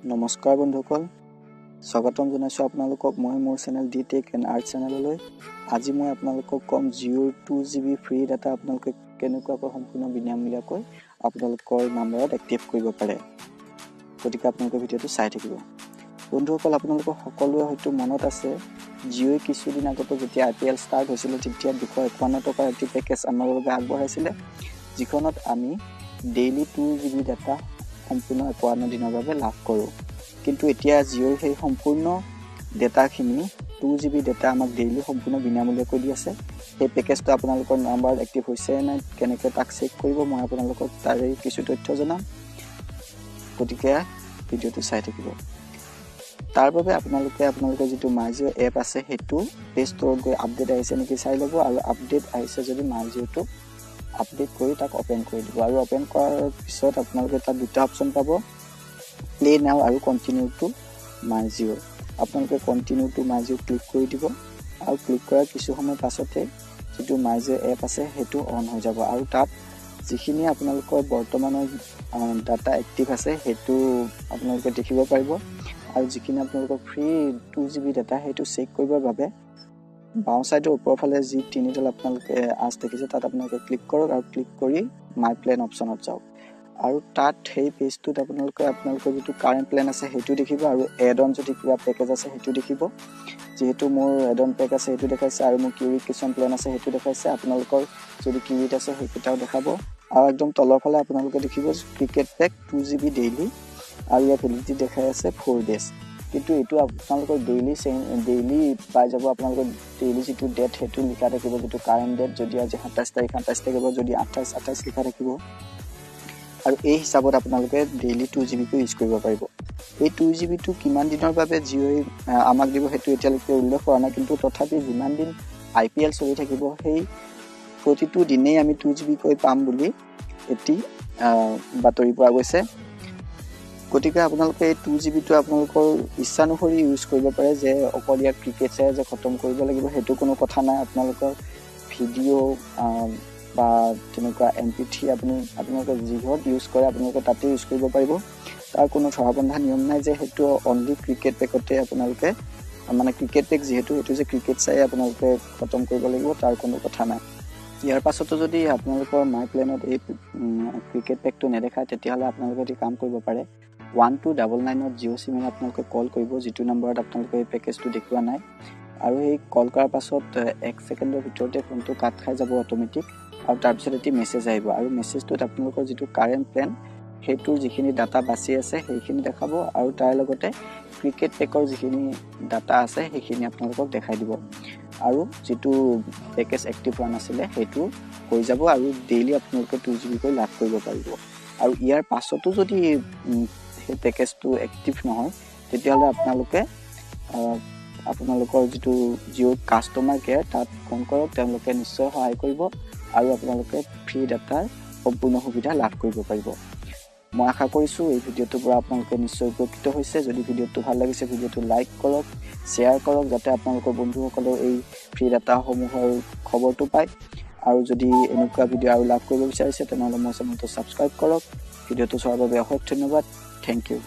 নমস্কাৰ বন্ধুসকল, স্বাগতম জনাইছোঁ আপোনালোকক মই মোৰ channel D tech and art চেনেললৈ। আজি মই আপোনালোকক ক'ম জিঅ'ৰ 2 জিবি ফ্ৰী ডাটা আপোনালোকে কেনেকুৱাকৈ সম্পূৰ্ণ বিনামূলীয়াকৈ আপোনালোকৰ নাম্বাৰত এক্টিভ কৰিব পাৰে। গতিকে আপোনালোকে ভিডিঅ'টো চাই থাকিব। বন্ধুসকল, আপোনালোকৰ সকলোৱে হয়তো মনত আছে, জিঅ'ই কিছুদিন আগতে যেতিয়া আই পি এল ষ্টাৰ্ট হৈছিলে, তেতিয়া 251 টকাৰ এটি পেকেজ আমাৰ বাবে আগবঢ়াইছিলে, যিখনত আমি ডেইলি 2 জিবি ডাটা সম্পূৰ্ণ 51 দিনৰ বাবে লাভ কৰোঁ। কিন্তু এতিয়া জিঅ'ৰ সেই সম্পূৰ্ণ ডেটাখিনি, 2 জিবি ডেটা আমাক ডেইলি সম্পূৰ্ণ বিনামূলীয়াকৈ দি আছে। সেই পেকেজটো আপোনালোকৰ নাম্বাৰত এক্টিভ হৈছে নাই, কেনেকৈ তাক চেক কৰিব, মই আপোনালোকক তাৰে কিছু তথ্য জনাম। গতিকে ভিডিঅ'টো চাই থাকিব। তাৰ বাবে আপোনালোকে আপোনালোকৰ যিটো মাই জিঅ' এপ আছে, সেইটো প্লে ষ্ট'ৰত গৈ আপডেট আহিছে নেকি চাই ল'ব আৰু আপডেট আহিছে যদি মাই জিঅ'টো আপডেট কৰি তাক অ'পেন কৰি দিব। আৰু অ'পেন কৰাৰ পিছত আপোনালোকে তাত দুটা অপশ্যন পাব, প্লে নাও আৰু কণ্টিনিউ টু মাই জিঅ'। আপোনালোকে continue to my Jio' click কৰি দিব আৰু ক্লিক কৰাৰ কিছু সময় পাছতে যিটো মাই জিঅ' এপ আছে, সেইটো অন হৈ যাব আৰু তাত যিখিনি আপোনালোকৰ বৰ্তমানৰ ডাটা এক্টিভ আছে, সেইটো আপোনালোকে দেখিব পাৰিব। আৰু যিখিনি আপোনালোকৰ ফ্ৰী 2 জিবি ডাটা, সেইটো চেক কৰিবৰ বাবে বাওঁ ছাইডৰ ওপৰৰ ফালে যি তিনিডাল আপোনালোকে আঁচ দেখিছে, তাত আপোনালোকে ক্লিক কৰক আৰু ক্লিক কৰি মাই প্লেন অপশ্যনত যাওক। আৰু তাত সেই পেজটোত আপোনালোকে আপোনালোকৰ যিটো কাৰেণ্ট প্লেন আছে, সেইটো দেখিব আৰু এড অন যদি কিবা পেকেজ আছে, সেইটো দেখিব। যিহেতু মোৰ এড অন পেক আছে, সেইটো দেখাইছে আৰু মোৰ কিউৰিত কিছুমান প্লেন আছে, সেইটো দেখাইছে। আপোনালোকৰ যদি কিউৰিত আছে, সেইকেইটাও দেখাব। আৰু একদম তলৰ ফালে আপোনালোকে দেখিব ক্ৰিকেট পেক 2 জিবি ডেইলি আৰু ইয়াৰ ভেলিডিটি দেখাই আছে 4 ডেজ। কিন্তু এইটো আপোনালোকৰ ডেইলি চেম ডেইলি পাই যাব। আপোনালোকৰ ডেইলি যিটো ডেট, সেইটো লিখা থাকিব, যিটো কাৰেণ্ট ডেট। যদি আজি 27 তাৰিখ, 27 থাকিব। যদি 28, 28 লিখা থাকিব। আৰু এই হিচাপত আপোনালোকে ডেইলি 2 জিবিকৈ ইউজ কৰিব পাৰিব। এই 2 জিবিটো কিমান দিনৰ বাবে জিঅ'ই আমাক দিব, সেইটো এতিয়ালৈকে উল্লেখ কৰা নাই। কিন্তু তথাপি যিমান দিন আই পি এল চলি থাকিব, সেই প্ৰতিটো দিনেই আমি 2 জিবিকৈ পাম বুলি এটি বাতৰি পোৱা গৈছে। গতিকে আপোনালোকে এই 2 জিবিটো আপোনালোকৰ ইচ্ছানুসৰি ইউজ কৰিব পাৰে। যে অকল ইয়াক ক্ৰিকেট চাই যে খতম কৰিব লাগিব, সেইটো কোনো কথা নাই। আপোনালোকৰ ভিডিঅ' বা তেনেকুৱা এম পি 3, আপুনি আপোনালোকে যিহত ইউজ কৰে, আপোনালোকে তাতে ইউজ কৰিব পাৰিব। তাৰ কোনো ধৰা বন্ধা নিয়ম নাই যে সেইটো অনলি ক্ৰিকেট পেকতে আপোনালোকে, মানে ক্ৰিকেট পেক যিহেতু, সেইটো যে ক্ৰিকেট চাই আপোনালোকে খতম কৰিব লাগিব, তাৰ কোনো কথা নাই। ইয়াৰ পাছতো যদি আপোনালোকৰ মাই প্লেনত এই ক্ৰিকেট পেকটো নেদেখায়, তেতিয়াহ'লে আপোনালোকে এটি কাম কৰিব পাৰে। 1299ত জিঅ' চিমেৰে আপোনালোকে কল কৰিব, যিটো নম্বৰত আপোনালোকে এই পেকেজটো দেখুওৱা নাই। আৰু সেই কল কৰাৰ পাছত এক ছেকেণ্ডৰ ভিতৰতে ফোনটো কাট খাই যাব অট'মেটিক আৰু তাৰপিছত এটি মেছেজ আহিব আৰু মেছেজটোত আপোনালোকৰ যিটো কাৰেণ্ট প্লেন, সেইটোৰ যিখিনি ডাটা বাচি আছে, সেইখিনি দেখাব আৰু তাৰ লগতে ক্ৰিকেট পেকৰ যিখিনি ডাটা আছে, সেইখিনি আপোনালোকক দেখাই দিব আৰু যিটো পেকেজ এক্টিভ হোৱা নাছিলে, সেইটো হৈ যাব আৰু ডেইলি আপোনালোকে 2 জিবিকৈ লাভ কৰিব পাৰিব। আৰু ইয়াৰ পাছতো যদি সেই পেকেজটো এক্টিভ নহয়, তেতিয়াহ'লে আপোনালোকে আপোনালোকৰ যিটো জিঅ' কাষ্টমাৰ কেয়াৰ, তাত ফোন কৰক। তেওঁলোকে নিশ্চয় সহায় কৰিব আৰু আপোনালোকে ফ্ৰী ডাটাৰ সম্পূৰ্ণ সুবিধা লাভ কৰিব পাৰিব। মই আশা কৰিছোঁ, এই ভিডিঅ'টোৰ পৰা আপোনালোকে নিশ্চয় উপকৃত হৈছে। যদি ভিডিঅ'টো ভাল লাগিছে, ভিডিঅ'টো লাইক কৰক, শ্বেয়াৰ কৰক, যাতে আপোনালোকৰ বন্ধুসকলেও এই ফ্ৰী ডাটাসমূহৰ খবৰটো পায়। আৰু যদি এনেকুৱা ভিডিঅ' আৰু লাভ কৰিব বিচাৰিছে, তেনেহ'লে মোৰ চেনেলটো ছাবস্ক্ৰাইব কৰক। ভিডিঅ'টো চোৱাৰ বাবে অশেষ ধন্যবাদ। Thank U.